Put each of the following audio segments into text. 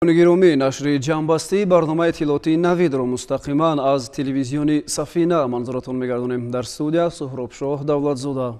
Гиромӣ, нашри ҷамъбастии барномаи иттилоотии Навидро мустақиман аз телевизиони Сафина манзуратон мегардонем. Дар студия Суҳробшоҳ Давлатзода.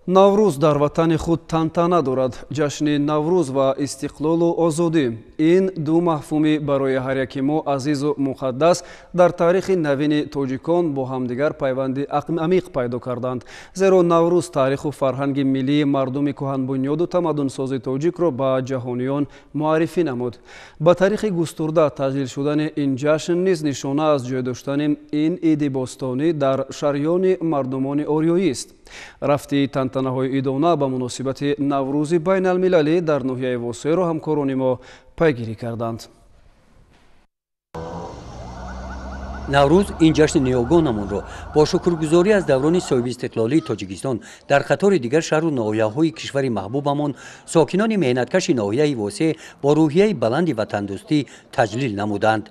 Наврӯз дар ватани худ тантана дорад. Ҷашни Наврӯз ва истиқлолу озодӣ — ин ду мафҳуми барои ҳар яки мо азизу муқаддас дар таърихи навини тоҷикон бо ҳамдигар пайванди амиқ пайдо карданд. Зеро Наврӯз таъриху фарҳанги миллии мардуми кӯҳанбунёду тамаддунсози тоҷикро ба ҷаҳониён муаррифӣ намуд. Ба таърихи густурда таҷлил шудани ин ҷашн низ нишона аз ҷой доштани ин иди бостонӣ дар шарёни мардумони ориёист. Рафти тантанаҳои идона ба муносибати Наврӯзи байналмилалӣ дар ноҳияи Восеъро ҳамкорони мо пайгирӣ карданд. Наврӯз ин ҷашни ниёгонамонро бо шукргузорӣ аз даврони соҳибистиқлолии Тоҷикистон дар қатори дигар шаҳру ноҳияҳои кишвари маҳбубамон сокинони меҳнаткаши ноҳияи Восеъ бо рӯҳияи баланди ватандӯстӣ таҷлил намуданд.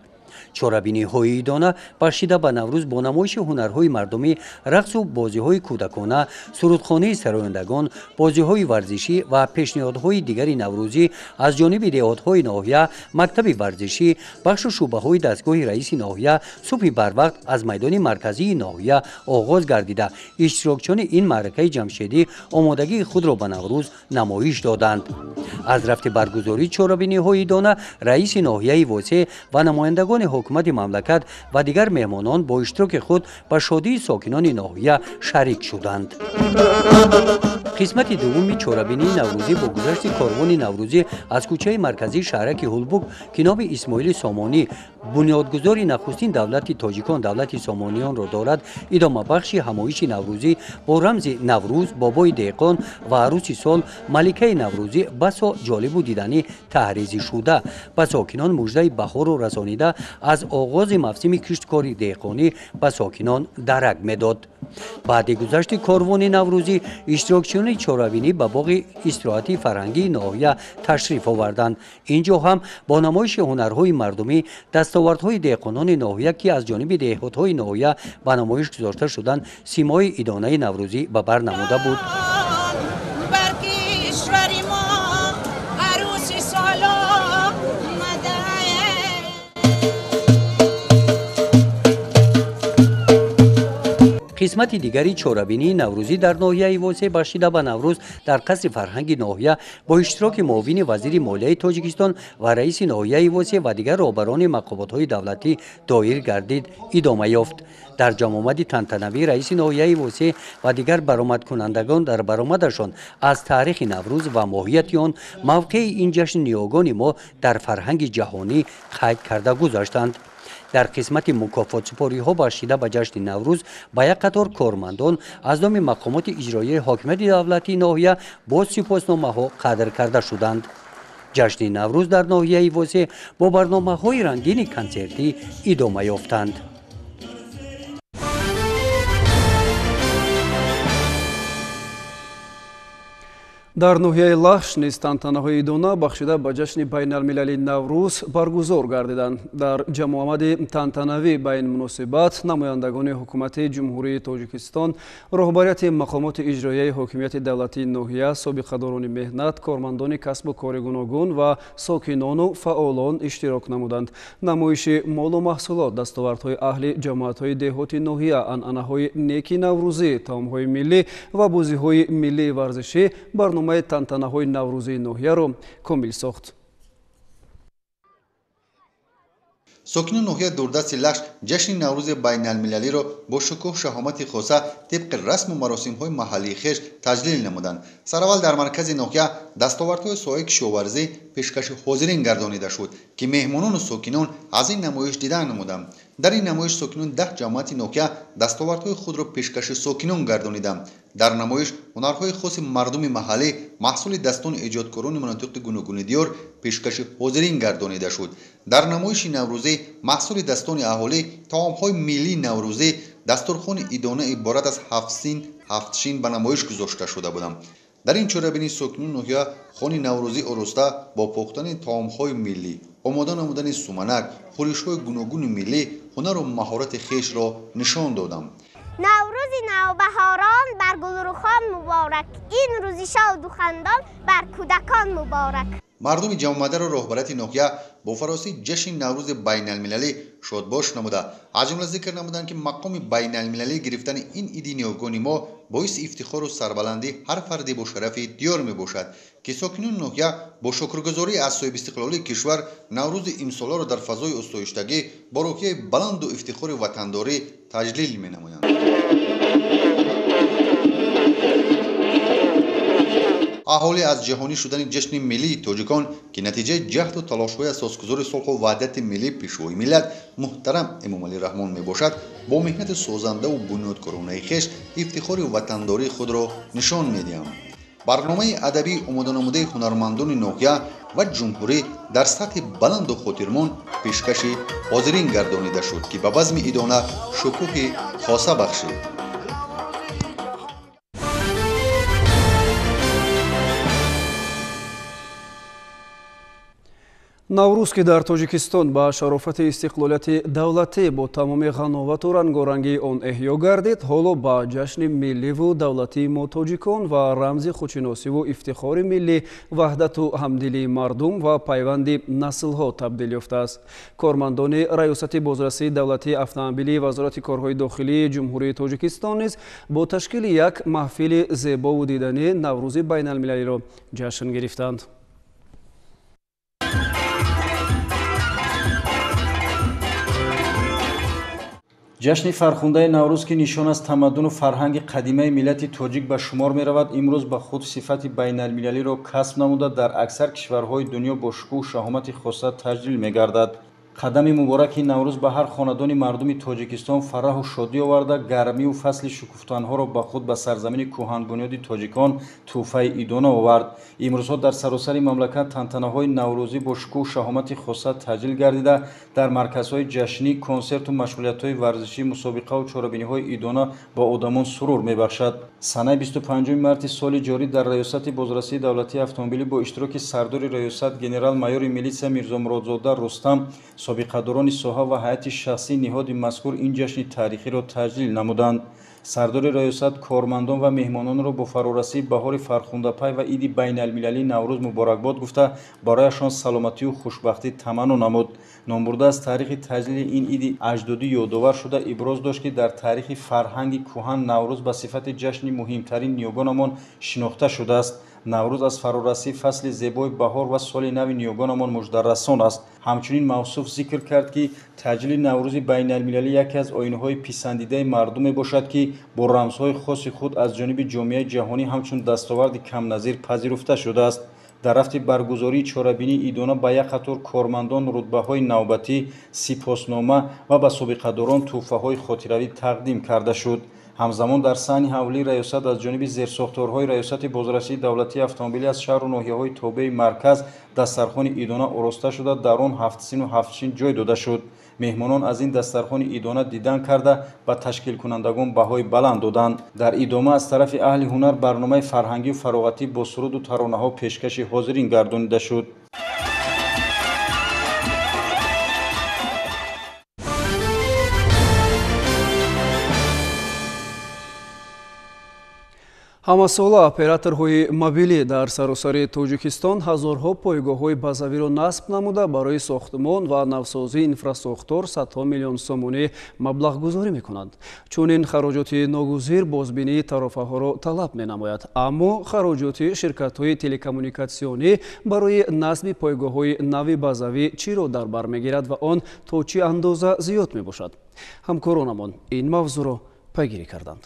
Чорабиниҳои идона бахшида ба Наврӯз бо намоиши ҳунарҳои мардумӣ, рақсу бозиҳои кӯдакона, сурудхонаи сарояндагон, бозиҳои варзишӣ ва пешниҳодҳои дигари наврӯзӣ аз ҷониби деҳотҳои ноҳия, мактаби варзишӣ, бахшу шӯъбаҳои дастгоҳи раиси ноҳия субҳи барвақт аз майдони марказии ноҳия оғоз гардида, иштирокчиёни ин маъракаи ҷамшедӣ омодагии худро ба Наврӯз намоиш доданд. Аз рафти баргузории чорабиниҳои идона раиси ноҳияи Восеъ ва намояндагони ҳукумати мамлакат ва дигар меҳмонон бо иштироки худ ба шодии сокинони ноҳия шарик шуданд. Қисмати дуввуми чорабинии наврӯзӣ бо гузашти корвони наврӯзӣ аз кӯчаи марказии шаҳраки Ҳулбук, ки номи Исмоили Сомонӣ, бунёдгузори нахустин давлати тоҷикон, давлати Сомониёнро дорад, идомабахши ҳамоиши наврӯзӣ бо рамзи Наврӯз, бобои деҳқон ва арӯси сол, маликаи наврӯзӣ басо ҷолибу диданӣ таҳризӣ шуда, ба сокинон муждаи баҳорро расонида, аз оғози мавсими кишткори деҳқонӣ ба сокинон дарак медод. Баъди гузашти корвони наврӯзӣ иштирокчиёни чорабинӣ ба боғи истироҳатии фарҳангии ноҳия ташриф оварданд. Ин ҷо ҳам бо намоиши ҳунарҳои мардумӣ, дастовардҳои деҳқонони ноҳия, ки аз ҷониби деҳотҳои ноҳия ба намоиш гузошта шуданд, симои идонаи наврӯзӣ ба бар намуда буд. Бар кишвари мо арӯси сол омада. Қисмати дигари чорабинии наврӯзӣ дар ноҳияи Восеъ бахшида ба Наврӯз дар қасри фарҳанги ноҳия бо иштироки муовини вазири молияи Тоҷикистон ва раиси ноҳияи Восеъ ва дигар роҳбарони мақомотҳои давлатӣ доир гардид, идома ёфт. Дар ҷамъомади тантанавӣ раиси ноҳияи Восеъ ва дигар баромадкунандагон дар баромадашон аз таърихи Наврӯз ва моҳияти он, мавқеи ин ҷашни ниёгони мо дар фарҳанги ҷаҳонӣ қайд карда гузаштанд. Дар қисмати мукофотсупориҳо бахшида ба ҷашни Наврӯз ба як қатор кормандон аз номи мақомоти иҷроияи ҳокимияти давлатии ноҳия бо сипосномаҳо қадр карда шуданд. Ҷашни Наврӯз дар ноҳияи Восеъ бо барномаҳои рангини консертӣ идома ёфтанд. Дар ноҳияи Лахш низ тантанаҳои идона бахшида ба ҷашни байналмилалии Наврӯз баргузор гардиданд. Дар ҷамъомади тантанавӣ ба ин муносибат намояндагони ҳукумати Ҷумҳурии Тоҷикистон, роҳбарияти мақомоти иҷроияи ҳокимияти давлатии ноҳия, собиқадорони меҳнат, кормандони касбу кори гуногун ва сокинону фаъолон иштирок намуданд. Намоиши молу маҳсулот, дастовардҳои аҳли ҷамоатҳои деҳоти ноҳия, анъанаҳои неки наврӯзӣ, таомҳои миллӣ ва бозиҳои миллии варзишӣ барномаи тантанаҳои наврӯзии ноҳияро комил сохт. Сокинони ноҳияи дурдасти Лахш ҷашни Наврӯзи байналмилалиро бо шукӯҳ шаҳомати хоса тибқи расму маросимҳои маҳаллии хеш таҷлил намуданд. Сараввал дар маркази ноҳия дастовардҳои соҳаи кишоварзӣ пешкаши ҳозирин гардонида шуд, ки меҳмонону сокинон аз ин намоиш дидан намуданд. Дар ин намоиш сокинони 10 ҷамоати ноҳия дастовардҳои худро пешкаши сокинон гардониданд. Дар намоиш ҳунарҳои хоси мардуми маҳаллӣ, маҳсули дастони эҷодкорони манотиқи гуногуни диёр пешкаши ҳозирин гардонида шуд. Дар намоиши наврӯзӣ маҳсули дастони аҳолӣ, таомҳои миллии наврӯзӣ, дастурхони идона иборат аз ҳафт син, ҳафт шин ба намоиш гузошта шуда буданд. Дар ин чорабинӣ сокинони ноҳия хони наврӯзӣ ороста, бо пухтани таомҳои миллӣ, омода намудани суманак, хӯришҳои гуногуни миллӣ ҳунару маҳорати хешро нишон доданд. Наврӯзи навбаҳорон бар гулрухон муборак, ин рӯзи шоду хандон бар кӯдакон муборак. Мардуми ҷамъомадаро роҳбарияти ноҳия бо фаросии ҷашни Наврӯзи байналмилалӣ шодбош намуда, аз ҷумла зикр намуданд, ки мақоми байналмилалӣ гирифтани ин иди ниёгони мо боиси ифтихору сарбаландии ҳар фарди бошарафи диёр мебошад, ки сокинони ноҳия бо шукргузорӣ аз соҳибистиқлолии кишвар Наврӯзи имсоларо дар фазои устоиштагӣ бо рӯҳияи баланду ифтихори ватандорӣ таҷлил менамоянд. Аҳолӣ аз ҷаҳонӣ шудани ҷашни миллии тоҷикон, ки натиҷаи ҷаҳду талошҳои асосгузори сулҳу ваҳдати миллӣ, пешвои миллат муҳтарам Эмомалӣ Раҳмон мебошад, бо меҳнати созандаву бунёдкоронаи хеш ифтихори ватандории худро нишон медиҳанд. Барномаи адабии омоданамудаи ҳунармандони ноҳия ва ҷумҳурӣ дар сатҳи баланду хотирмон пешкаши ҳозирин гардонида шуд, ки ба базми идона шукӯҳи хоса бахшид. Наврӯз, ки дар Тоҷикистон ба шарофати истиқлолияти давлатӣ бо тамоми ғановату рангорангии он эҳё гардид, ҳоло ба ҷашни милливу давлатии мо тоҷикон ва рамзи худшиносиву ифтихори миллӣ, ваҳдату ҳамдилии мардум ва пайванди наслҳо табдил ёфтааст. Кормандони Раёсати бозрасии давлатии автомобилии Вазорати корҳои дохилии Ҷумҳурии Тоҷикистон низ бо ташкили як маҳфили зебову диданӣ Наврӯзи байналмилалиро ҷашн гирифтанд. Ҷашни фархундаи Наврӯз, ки нишон аз тамаддуну фарҳанги қадимаи миллати тоҷик ба шумор меравад, имрӯз ба худ сифати байналмилалиро касб намуда, дар аксар кишварҳои дунё бо шукӯҳу шаҳомати хоса таҷлил мегардад. Қадами мубораки Наврӯз ба ҳар хонадони мардуми Тоҷикистон фараҳу шодӣ оварда, гармию фасли шукуфтанҳоро ба худ ба сарзамини кӯҳанбунёди тоҷикон тӯҳфаи идона овард. Имрӯзҳо дар саросари мамлакат тантанаҳои наврӯзӣ бо шукӯҳу шаҳомати хоса таҷлил гардида, дар марказҳои ҷашнӣ, консерту машғулиятҳои варзишӣ, мусобиқаву чорабиниҳои идона ба одамон сурур мебахшад. Санаи 25 марти соли ҷорӣ дар Раёсати бозрасии давлатии автомобилӣ бо иштироки сардори раёсат генерал-майори милитсия Мирзомуродзода Рустам, собиқадорони соҳа ва ҳайати шахсии ниҳоди мазкур ин ҷашни таърихиро таҷлил намуданд. Сардори раёсат кормандон ва меҳмононро бо фарорасии баҳори фархундапай ва иди байналмилалии Наврӯз муборакбод гуфта, барояшон саломатию хушбахтӣ таманно намуд. Номбурда аз таърихи таҷлили ин иди аҷдодӣ ёдовар шуда, иброз дошт, ки дар таърихи фарҳанги кӯҳан Наврӯз ба сифати ҷашни муҳимтарин ниёгонамон шинохта шудааст. Наврӯз аз фарорасии фасли зебои баҳор ва соли нави ниёгонамон муждарасон аст. Ҳамчунин мавсуф зикр кард, ки таҷлили Наврӯзи байналмилалӣ яке аз оинҳои писандидаи мардум мебошад, ки бо рамзҳои хоси худ аз ҷониби ҷомеаи ҷаҳонӣ ҳамчун дастоварди камназир пазируфта шудааст. Дар рафти баргузории чорабинии идона ба як қатор кормандон рутбаҳои навбатӣ, сипоснома ва ба собиқадорон тӯҳфаҳои хотиравӣ тақдим карда шуд. Ҳамзамон дар саҳни ҳавлии раёсат аз ҷониби зерсохторҳои Раёсати бозрасии давлатии автомобилӣ аз шаҳру ноҳияҳои тобеи марказ дастархони идона ороста шуда, дар он ҳафтсину ҳафтшин ҷой дода шуд. Меҳмонон аз ин дастархони идона дидан карда, ба ташкилкунандагон баҳои баланд доданд. Дар идома аз тарафи аҳли ҳунар барномаи фарҳангию фароғатӣ бо суруду таронаҳо пешкаши ҳозирин гардонида шуд. Ҳамасола операторҳои мобилӣ дар саросари Тоҷикистон ҳазорҳо пойгоҳҳои базавиро насб намуда, барои сохтмон ва навсозии инфрасохтор садҳо миллион сомонӣ маблағгузорӣ мекунанд. Чунин хароҷоти ногузир бозбинии тарофаҳоро талаб менамояд. Аммо хароҷоти ширкатҳои телекоммуникатсионӣ барои насби пойгоҳҳои нави базавӣ чиро дар бар мегирад ва он то чӣ андоза зиёд мебошад? Ҳамкоронамон ин мавзӯъро пайгирӣ карданд.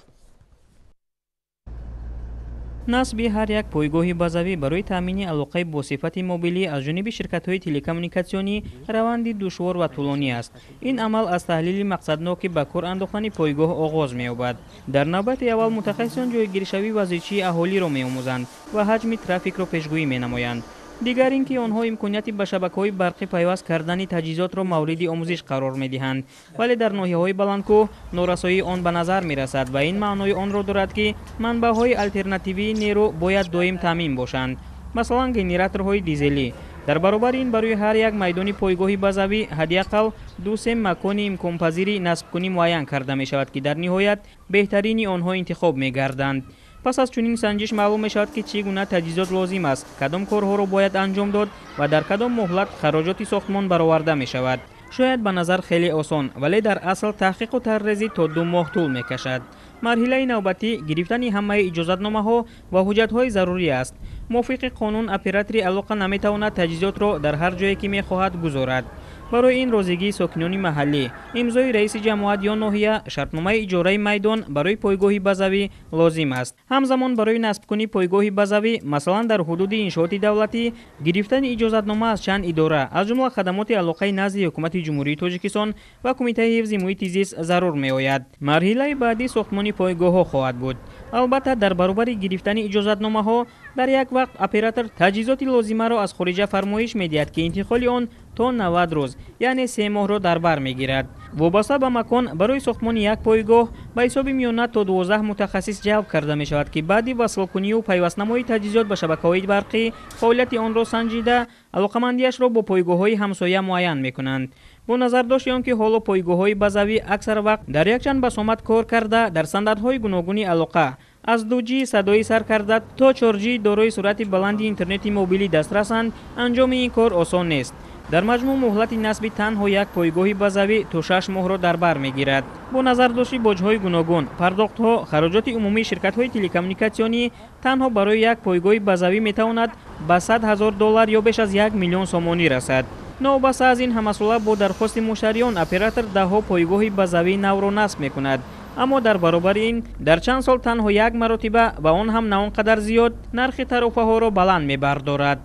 Насби ҳар як пойгоҳи базавӣ барои таъмини алоқаи бо сифати мобилӣ аз ҷониби ширкатҳои телекоммуникатсионӣ раванди душвор ва тӯлонӣ аст. Ин амал аз таҳлили мақсадноки ба кор андохтани пойгоҳ оғоз меёбад. Дар навбати аввал мутахассисон ҷойгиршавӣ ва зичии аҳолиро меомӯзанд ва ҳаҷми трафикро пешгӯӣ менамоянд. Дигар ин ки онҳо имконияти ба шабакаҳои барқӣ пайваст кардани таҷҳизотро мавриди омӯзиш қарор медиҳанд. Вале дар ноҳияҳои баландкӯҳ норасоии он ба назар мерасад ва ин маънои онро дорад, ки манбаъҳои алтернативии нерӯ бояд доим таъмин бошанд, масалан генераторҳои дизелӣ. Дар баробари ин барои ҳар як майдони пойгоҳи базавӣ ҳадди ақал ду-се макони имконпазири насбкунӣ муайян карда мешавад, ки дар ниҳоят беҳтарини онҳо интихоб мегарданд. Пас аз чунин санҷиш маълум мешавад, ки чӣ гуна таҷҳизот лозим аст, кадом корҳоро бояд анҷом дод ва дар кадом муҳлат хароҷоти сохтмон бароварда мешавад. Шояд ба назар хеле осон, вале дар асл таҳқиқу таррезӣ то 2 моҳ тӯл мекашад. Марҳилаи навбатӣ гирифтани ҳамаи иҷозатномаҳо ва ҳуҷҷатҳои зарурӣ аст. Мувофиқи қонун оператори алоқа наметавонад таҷҳизотро дар ҳар ҷое ки мехоҳад гузорад. Барои ин розигии сокинони маҳаллӣ, имзои раиси ҷамоат ё ноҳия, шартномаи иҷораи майдон барои пойгоҳи базавӣ лозим аст. Ҳамзамон барои насбкунии пойгоҳи базавӣ, масалан дар ҳудуди иншооти давлатӣ, гирифтани иҷозатнома аз чанд идора, аз ҷумла хадамоти алоқаи назди Ҳукумати Ҷумҳурии Тоҷикистон ва Кумитаи ҳифзи муҳити зист зарур меояд. Марҳилаи баъдӣ сохтмони пойгоҳҳо хоҳад буд. Албатта, дар баробари гирифтани иҷозатномаҳо дар як вақт оператор таҷҳизоти лозимаро аз хориҷа фармоиш медиҳад, ки интиқоли он то 90 рӯз, яъне 3 моҳро дар бар мегирад. Вобаста ба макон барои сохтмони як пойгоҳ ба ҳисоби миёна то 12 мутахассис ҷалб карда мешавад, ки баъди васлкунию пайвастнамои таҷҳизот ба шабакаҳои барқӣ фаъолияти онро санҷида, алоқамандиашро бо пойгоҳҳои ҳамсоя муайян мекунанд. Бо назардошти он ки ҳоло пойгоҳҳои базавӣ аксар вақт дар якчанд басомад кор карда, дар стандартҳои гуногуни алоқа аз 2G садоӣ сар карда то 4G дорои суръати баланди интернети мобилӣ дастрасанд, анҷоми ин кор осон нест. Дар маҷмӯъ муҳлати насби танҳо як пойгоҳи базавӣ то 6 моҳро дар бар мегирад. Бо назардошти боҷҳои гуногун, пардохтҳо, хароҷоти умумии ширкатҳои телекоммуникатсионӣ танҳо барои як пойгоҳи базавӣ метавонад ба 100 000 доллар ё беш аз 1 миллион сомонӣ расад. Новобаста аз ин, ҳамасола бо дархости муштариён оператор даҳҳо пойгоҳи базавии навро насб мекунад. Аммо дар баробари ин дар чанд сол танҳо як маротиба ва он ҳам на он қадар зиёд нархи тарофаҳоро баланд мебардорад.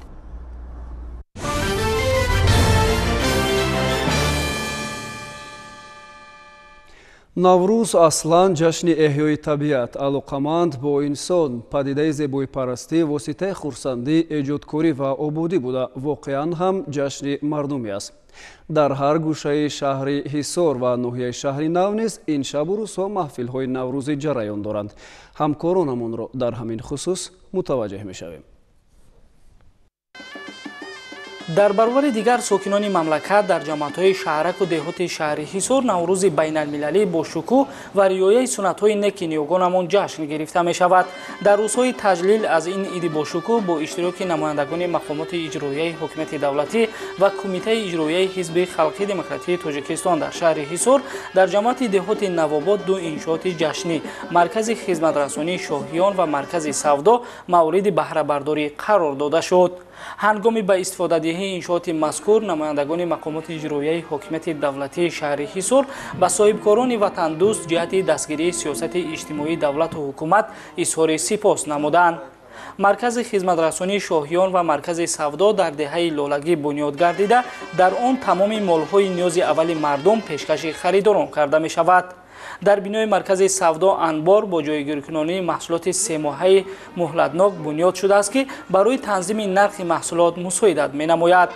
Наврӯз аслан ҷашни эҳёи табиат, алоқаманд бо инсон, падидаи зебоипарастӣ, воситаи хурсандӣ, эҷодкорӣ ва ободӣ буда, воқеан ҳам ҷашни мардумӣ аст. Дар ҳар гӯшаи шаҳри Ҳисор ва ноҳияи шаҳри Нав низ ин шабу рӯзҳо маҳфилҳои наврӯзӣ ҷараён доранд. Ҳамкоронамонро дар ҳамин хусус мутаваҷҷеҳ мешавем. Дар баробари дигар сокинони мамлакат дар ҷамоатҳои шаҳраку деҳоти шаҳри Ҳисор Наврӯзи байналмилалӣ бо шукӯҳ ва риояи суннатҳои неки ниёгонамон ҷашн гирифта мешавад. Дар рӯзҳои таҷлил аз ин иди бошукӯҳ бо иштироки намояндагони мақомоти иҷроияи ҳокимияти давлатӣ ва Кумитаи иҷроияи Ҳизби халқи демократии Тоҷикистон дар шаҳри Ҳисор дар ҷамоати деҳоти Навобод ду иншооти ҷашнӣ, маркази хизматрасонии шоҳиён ва маркази савдо мавриди баҳрабардорӣ қарор дода шуд. Ҳангоми ба истифодадиҳии иншооти мазкур намояндагони мақомоти иҷроияи ҳокимияти давлатии шаҳри Ҳисор ба соҳибкорони ватандӯст ҷиҳати дастгирии сиёсати иҷтимоии давлату ҳукумат изҳори сипос намуданд. Маркази хизматрасонии шоҳиён ва маркази савдо дар деҳаи Лолагӣ бунёд гардида, дар он тамоми молҳои ниёзи аввали мардум пешкаши харидорон карда мешавад. Дар бинои маркази савдо анбор бо ҷойгиркунонии маҳсулоти семоҳаи муҳлатнок бунёд шудааст, ки барои танзими нархи маҳсулот мусоидат менамояд.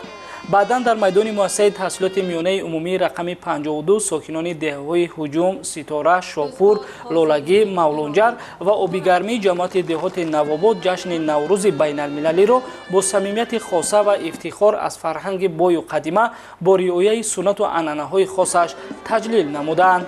Баъдан дар майдони муассисаи таҳсилоти миёнаи умумии рақами 52 сокинони деҳаҳои Ҳуҷум, Ситора, Шопур, Лолагӣ, Мавлонҷар ва Обигармии ҷамоати деҳоти Навобод ҷашни Наврӯзи байналмилалиро бо самимияти хоса ва ифтихор аз фарҳанги бою қадима бо риояи суннату анъанаҳои хосаш таҷлил намуданд.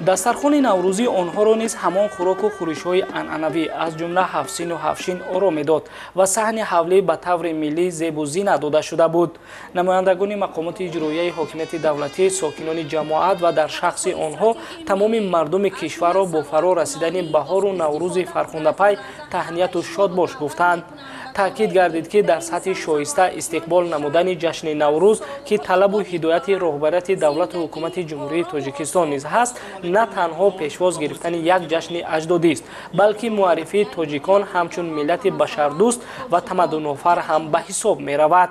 Дастархони наврӯзӣ онҳоро низ ҳамон хӯроку хӯришҳои анъанавӣ, аз ҷумла ҳафсину ҳафшин оро медод ва саҳни ҳавлӣ ба таври миллӣ зебу зина дода шуда буд. Намояндагони мақомоти иҷроияи ҳокимияти давлатӣ, сокинони ҷамоат ва дар шахси онҳо тамоми мардуми кишварро бо фаро расидани баҳору наврӯзи фархундапай таҳнияту шодбош гуфтанд. Таъкид гардид, ки дар сатҳи шоиста истиқбол намудани ҷашни Наврӯз, ки талабу ҳидояти роҳбарияти давлату ҳукумати Ҷумҳурии Тоҷикистон низ ҳаст, на танҳо пешвоз гирифтани як ҷашни аҷдодист, балки муаррифии тоҷикон ҳамчун миллати башардӯст ва тамаддунофар ҳам ба ҳисоб меравад.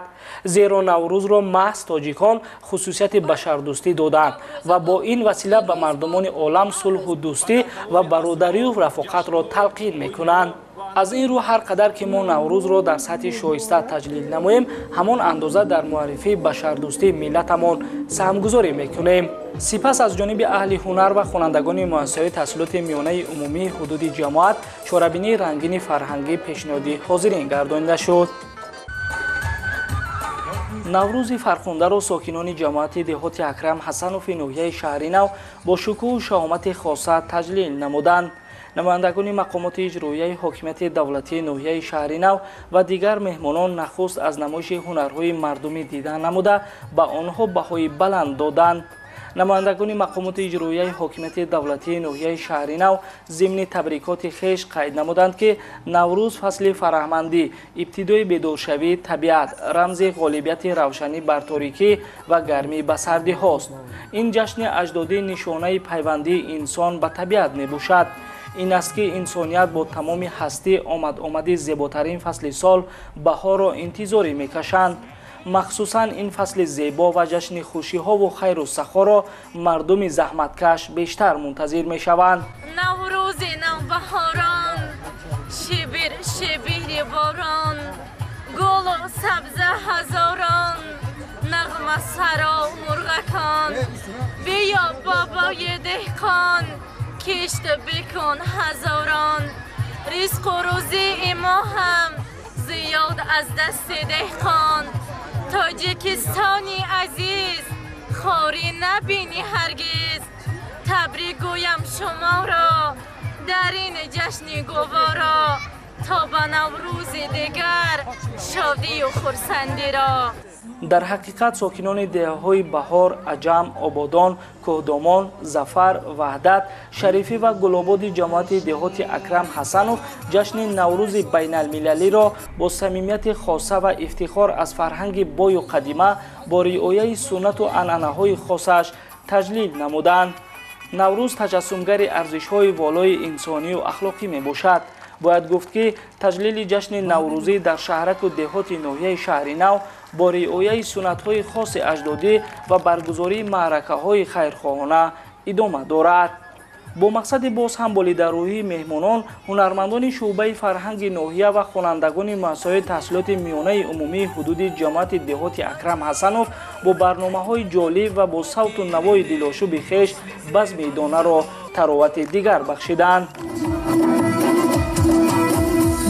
Зеро Наврӯзро маҳз тоҷикон хусусияти башардӯстӣ додаанд ва бо ин васила ба мардумони олам сулҳу дӯстӣ ва бародарию рафоқатро талқин мекунанд. Аз ин рӯ ҳар қадар ки мо Наврӯзро дар сатҳи шоиста таҷлил намоем, ҳамон андоза дар муаррифии башардӯстии миллатамон саҳмгузорӣ мекунем. Сипас аз ҷониби аҳли ҳунар ва хонандагони муассисаҳои таҳсилоти миёнаи умумии ҳудуди ҷамоат чорабинии рангини фарҳангӣ пешниҳоди ҳозирин гардонида шуд. Наврӯзи фархундаро сокинони ҷамоати деҳоти Акрам Ҳасанови ноҳияи шаҳри Нав бо шукӯҳу шаҳомати хоса таҷлил намуданд. Намояндагони мақомоти иҷроияи ҳокимияти давлатии ноҳияи Шаҳри Нав ва дигар меҳмонон нахуст аз намоиши ҳунарҳои мардумӣ дида намуда, ба онҳо баҳои баланд доданд. Намояндагони мақомоти иҷроияи ҳокимияти давлатии ноҳияи Шаҳри Нав зимни табрикоти хеш қайд намуданд, ки Наврӯз фасли фараҳмандӣ, ибтидои бедоршавии табиат, рамзи ғолибияти равшанӣ бар торикӣ ва гармӣ ба сардиҳост. Ин ҷашни аҷдодӣ нишонаи пайвандии инсон ба табиат мебошад. Ин аст, ки инсоният бо тамоми ҳастӣ омад-омади зеботарин фасли сол баҳорро интизорӣ мекашанд. Махсусан ин фасли зебо ва ҷашни хушиҳову хайру сахоро мардуми заҳматкаш бештар мунтазир мешаванд. Наврӯзи навбаҳорон, шибир шибири борон, гулу сабза ҳазорон, нағма саро мурғакон, биё бобои деҳқон, кишт бикун ҳазорон, ризқу рӯзии мо ҳам зиёд аз дасти деҳқон. Тоҷикистони азиз, хорӣ набинӣ ҳаргиз, табрик гӯям шуморо дар ин ҷашни гуворо, то ба Наврӯзи дигар шодию хурсандиро. Дар ҳақиқат сокинони деҳаҳои Баҳор, Аҷам, Ободон, Кӯҳдомон, Зафар, Ваҳдат, Шарифӣ ва Гулободи ҷамоати деҳоти Акрам Ҳасанов ҷашни Наврӯзи байналмилалиро бо самимияти хоса ва ифтихор аз фарҳанги бою қадима бо риояи суннату анъанаҳои хосаш таҷлил намуданд. Наврӯз таҷассумгари арзишҳои волои инсонию ахлоқӣ мебошад. Бояд гуфт, ки таҷлили ҷашни наврӯзӣ дар шаҳраку деҳоти ноҳияи Шаҳри Нав бо риояи суннатҳои хоси аҷдодӣ ва баргузории маъракаҳои хайрхоҳона идома дорад. Бо мақсади боз ҳам болидарӯҳии меҳмонон, ҳунармандони шӯъбаи фарҳанги ноҳия ва хонандагони муассисаҳои таҳсилоти миёнаи умумии ҳудуди ҷамоати деҳоти Акрам Ҳасанов бо барномаҳои ҷолиб ва бо савту навои дилошӯби хеш базми идонаро таровати дигар бахшиданд.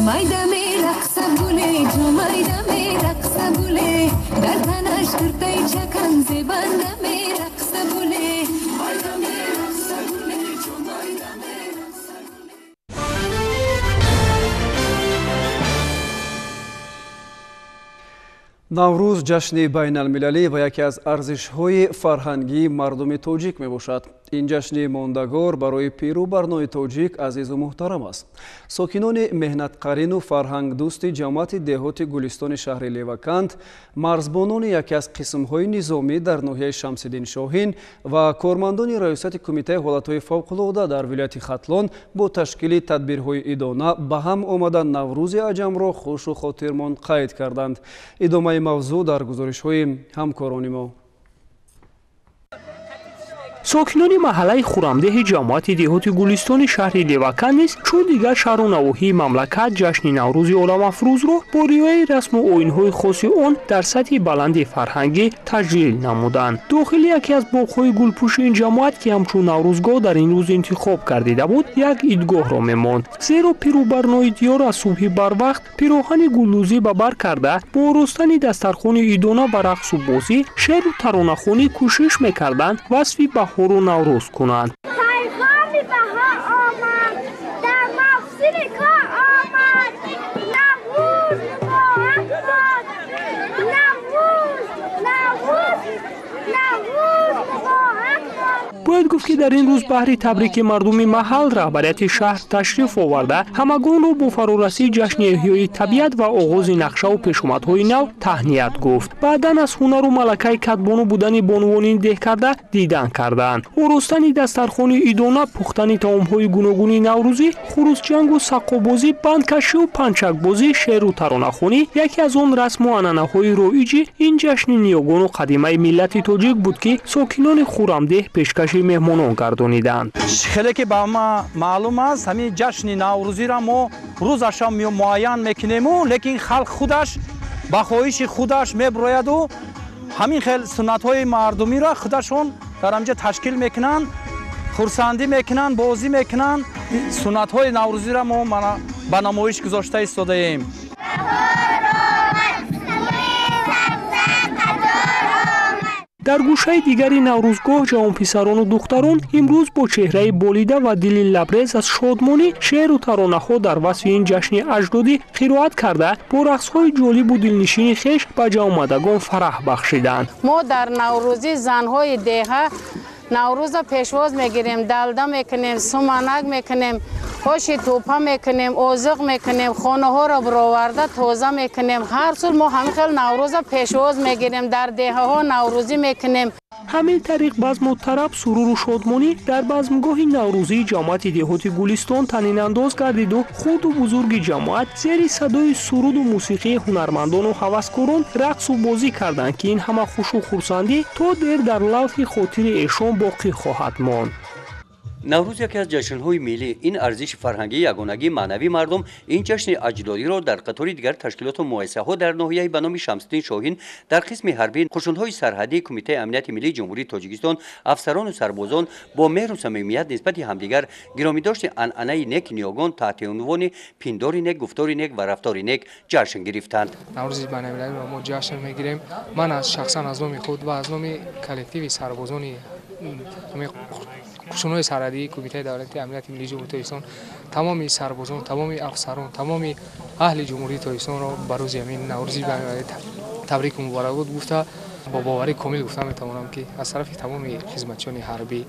Майда мерақса гуле, ҷумайда мерақса гуле, дар танаш куртаи чакан зебанда мерақса гуле. Майда мерақса гуле, ҷумайда мерақса гуле. Наврӯз ҷашни байналмилалӣ ва яке аз арзишҳои фарҳангии мардуми тоҷик мебошад. Ин ҷашни мондагор барои пиру барнои тоҷик азизу муҳтарам аст. Сокинони меҳнатқарину фарҳангдӯсти ҷамоати деҳоти Гулистони шаҳри Леваканд, марзбонони яке аз қисмҳои низомӣ дар ноҳияи Шамсиддин Шоҳин ва кормандони раёсати кумитаи ҳолатҳои фавқулода дар вилояти Хатлон бо ташкили тадбирҳои идона ба ҳам омада Наврӯзи аҷамро хушу хотирмон қайд карданд. Идомаи мавзӯъ дар гузоришҳои ҳамкорони мо. Сокинони маҳаллаи Хурамдеҳи ҷамоати деҳоти Гулистони шаҳри Леваканд низ чун дигар шаҳру навоҳии мамлакат ҷашни Наврӯзи оламафрӯзро бо риояи расму оинҳои хоси он дар сатҳи баланди фарҳангӣ таҷлил намуданд. Дохили яке аз боғҳои гулпӯши ин ҷамоат, ки ҳамчун наврӯзгоҳ дар ин рӯз интихоб гардида буд, як идгоҳро мемонд. Зеро пиру барнои диёр аз субҳи барвақт пироҳани гулдӯзӣ ба бар карда, бо оростани дастархони идона ба рақсу бозӣ, шеъру таронахонӣ кӯшиш мекарданд васфи баҳору наврӯз кунанд. Пайғоми баҳор омад, дар мавсими кор омад, Наврӯз муборак бод, Наврӯз, Наврӯз, Наврӯз муборак бод. Бояд гуфт, ки дар ин рӯз баҳри табрики мардуми маҳал раҳбарияти шаҳр ташриф оварда, ҳамагонро бо фарорасии ҷашни эҳёи табиат ва оғози нақшаву пешомадҳои нав таҳният гуфт. Баъдан аз ҳунару малакаи кадбону будани бонувони деҳкарда дидан карданд. Оростани дастархони идона, пухтани таомҳои гуногуни наврӯзӣ, хурӯсҷангу саққобозӣ, бандкашию панчакбозӣ, шеъру таронахонӣ яке аз он расму анъанаҳои роиҷи ин ҷашни ниёгону қадимаи миллати тоҷик буд, ки сокинони Хурамдеҳ пешкаши меҳмонон гардониданд. Хеле ки ба ма маълум аст, ҳамин ҷашни наврӯзиро мо рӯзаша муайян мекунему, лекин халқ худаш ба хоҳиши худаш мебирояду ҳамин хел суннатҳои мардумиро худашон дар ҳамҷа ташкил мекунанд, хурсандӣ мекунанд, бозӣ мекунанд. Суннатҳои наврӯзиро мо ба намоиш гузошта истодаем. Дар Дар гӯшаи дигари Наврӯзгоҳ ҷавонписарону духтарон имрӯз бо чеҳраи болида ва дили лабрез аз шодмонӣ шеъру таронаҳо дар васфи ин ҷашни аҷдодӣ қироат карда, бо рақсҳои ҷолибу дилнишини хеш ба ҷамъомадагон фараҳ бахшиданд. Мо дар Наврӯзӣ занҳои деҳа Наврӯза пешвоз мегирем, далда мекунем, суманак мекунем, оши тӯпа мекунем, озиқ мекунем, хонаҳоро бароварда тоза мекунем. Ҳар сол мо ҳамин хел Наврӯза пешвоз мегирем, дар деҳаҳо наврӯзӣ мекунем. Ҳамин тариқ базму тараб, суруру шодмонӣ дар базмгоҳи наврӯзии ҷамоати деҳоти Гулистон танинандоз гардиду хурду бузурги ҷамоат зери садои суруду мусиқии ҳунармандону ҳаваскорон рақсу бозӣ карданд, ки ин ҳама хушу хурсандӣ то дер дар лавҳи хотири эшон боқӣ хоҳад монд. Наврӯз яке аз ҷашнҳои миллӣ, ин арзиши фарҳангии ягонагии маънавии мардум. Ин ҷашни аҷдодиро дар қатори дигар ташкилоту муассисаҳо дар ноҳияи ба номи Шамсиддин Шоҳин дар қисми ҳарбӣ қушунҳои сарҳадии Кумитаи амнияти миллии Ҷумҳурии Тоҷикистон афсарону сарбозон бо меҳру самимият нисбати ҳамдигар гиромидошти анъанаи нек ниёгон таҳти унвони пиндори нек, гуфтори нек ва рафтори нек ҷашн гирифтанд. Наврӯзи байналмилалиро мо ҷашн мегирем. Ман аз шахсан аз номи худ ва аз номи коллективи сарбозони қушунҳои сарҳадии Кумитаи давлатии амнияти миллии Ҷумҳурии Тоҷикистон тамоми сарбозон, тамоми афсарон, тамоми аҳли Ҷумҳурии Тоҷикистонро ба рӯзи ҳамин Наврӯзи байналмилалӣ табрику муборакбод гуфта, бо боварии комил гуфта метавонам, ки аз тарафи тамоми хизматчиёни ҳарбӣ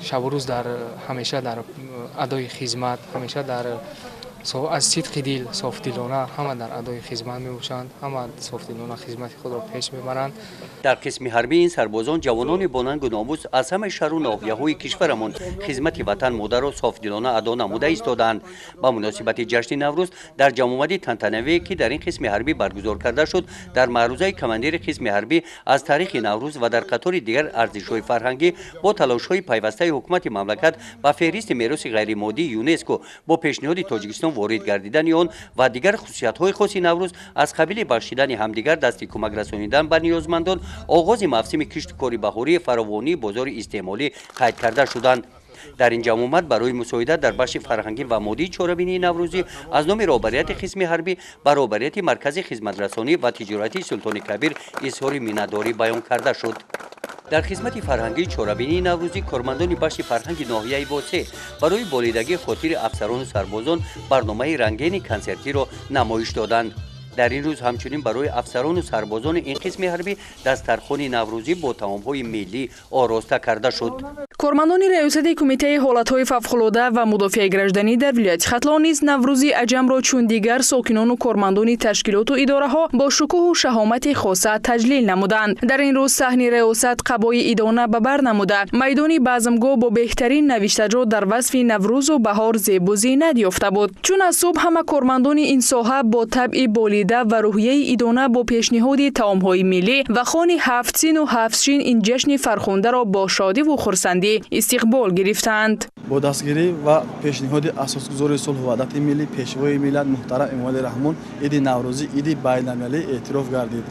шабу рӯз дар ҳамеша дар адои хизмат, ҳамеша дар аз сидқи дил софдилона ҳама дар адои хизмат мебошанд, ҳама софдилона хизмати худро пеш мебаранд. Дар қисми ҳарбӣ ин сарбозон ҷавонони бонангу номус аз ҳамаи шаҳру ноҳияҳои кишварамон хизмати ватан модарро софдилона адо намуда истодаанд. Ба муносибати ҷашни Наврӯз дар ҷамъомади тантанавие, ки дар ин қисми ҳарбӣ баргузор карда шуд, дар маърузаи командири қисми ҳарбӣ аз таърихи Наврӯз ва дар қатори дигар арзишҳои фарҳангӣ бо талошҳои пайвастаи ҳукумати мамлакат ба феҳристи мероси ғайримоддии ЮНЕСКО бо пешниҳоди Тоҷикистон ворид гардидани он ва дигар хусусиятҳои хоси Наврӯз аз қабили бахшидани ҳамдигар, дасти кӯмак расонидан ба ниёзмандон, оғози мавсими кишту кори баҳории фаровонии бозори истеъмолӣ қайд карда шуданд. Дар ин ҷамъомад барои мусоидат дар бахши фарҳангӣ ва моддии чорабинии наврӯзӣ аз номи роҳбарияти қисми ҳарбӣ ба роҳбарияти маркази хизматрасонӣ ва тиҷоратии Султони Кабир изҳори миннатдорӣ баён карда шуд. Дар хизмати фарҳангии чорабинии наврӯзӣ кормандони бахши фарҳанги ноҳияи Восеъ барои болидагии хотири афсарону сарбозон барномаи рангини консертиро намоиш доданд. Дар ин рӯз ҳамчунин барои афсарону сарбозони ин қисми ҳарбӣ дастархони наврӯзӣ бо таомҳои миллӣ ороста карда шуд. Кормандони раёсати Кумитаи ҳолатҳои фавқулода ва мудофиаи гражданӣ дар вилояти Хатлон низ Наврӯзи аҷамро чун дигар сокинону кормандони ташкилоту идораҳо бо шукӯҳу шаҳомати хоса таҷлил намуданд. Дар ин рӯз саҳни раёсат қабои идона ба бар намуда, майдони базмгоҳ бо беҳтарин навиштаҷот дар васфи Наврӯзу баҳор зебу зинат ёфта буд. Чун аз субҳ ҳама кормандони ин соҳа бо табъи болида ва рӯҳияи идона бо пешниҳоди таомҳои миллӣ ва хони ҳафтсину ҳафтшин ин ҷашни фархундаро бо шодиву хурсандӣ истиқбол гирифтанд. Бо дастгирӣ ва пешниҳоди асосгузори сулҳу ваҳдати миллӣ, пешвои миллат муҳтарам Эмомалӣ Раҳмон иди Наврӯзӣ иди байналмилалӣ эътироф гардид.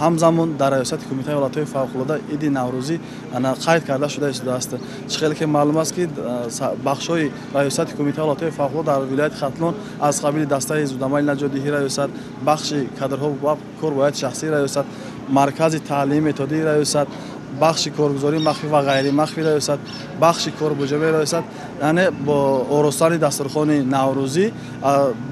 Ҳамзамон дар раёсати Кумитаи ҳолатҳои фавқулода иди Наврӯзӣ қайд карда шуда истодааст. Чӣ хеле ки маълум аст, ки бахшҳои раёсати Кумитаи ҳолатҳои фавқулода дар вилояти Хатлон аз қабили дастаи зудамали наҷотдиҳии раёсат, бахши кадрҳо ва кор бо ҳайати шахсии раёсат, маркази таълими методии раёсат, бахши коргузории махфӣ ва ғайримахфӣ раёсат, бахши корбуҷавии раёсат, яъне бо оростани дастурхони наврӯзӣ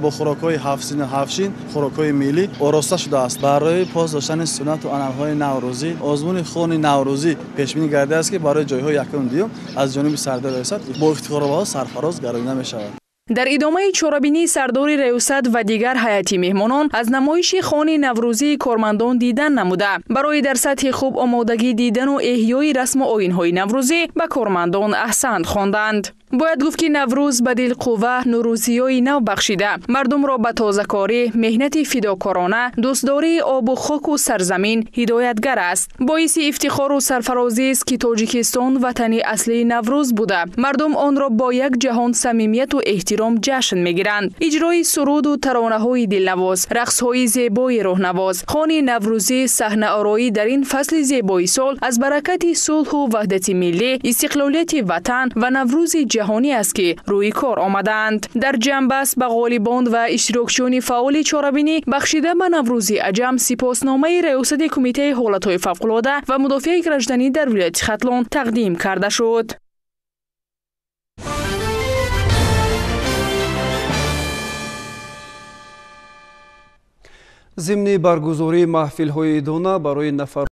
бо хӯрокҳои ҳафтсину ҳафтшин, хӯрокҳои миллӣ ороста шудааст. Барои пос доштани суннату анъанаҳои наврӯзӣ озмуни хони наврӯзӣ пешбинӣ гардидааст, ки барои ҷойҳои якум дуюм аз ҷониби сардори раёсат бо ифтихору сарфароз гардонида мешавад. Дар идомаи чорабинии сардори раёсат ва дигар ҳайати меҳмонон аз намоиши хони наврӯзии кормандон дидан намуда, барои дар сатҳи хуб омодагӣ дидану эҳёи расму оинҳои наврӯзӣ ба кормандон аҳсант хонданд. Бояд гуфт, ки Наврӯз ба дилқувва нурӯзиёи нав бахшида, мардумро ба тозакорӣ, меҳнати фидокорона, дӯстдории обу хоку сарзамин ҳидоятгар аст. Боиси ифтихору сарфарозист, ки Тоҷикистон ватани аслии Наврӯз буда, мардум онро бо як ҷаҳон самимияту эҳтиром эҳтиром ҷашн мегиранд. Иҷрои суруду таронаҳои дилнавоз, рақсҳои зебои роҳнавоз, хони наврӯзӣ, саҳнаороӣ дар ин фасли зебои сол аз баракати сулҳу ваҳдати миллӣ, истиқлолияти ватан ва Наврӯзи ҷаҳонӣ аст, ки рӯи кор омадаанд. Дар ҷамъбаст ба ғолибон ва иштирокчиёни фаъоли чорабинӣ бахшида ба Наврӯзи аҷам сипосномаи Раёсати Кумитаи ҳолатҳои фавқулода ва мудофиаи гражданӣ дар вилояти Хатлон тақдим карда шуд. Зимни баргузории маҳфилҳои идона барои нафар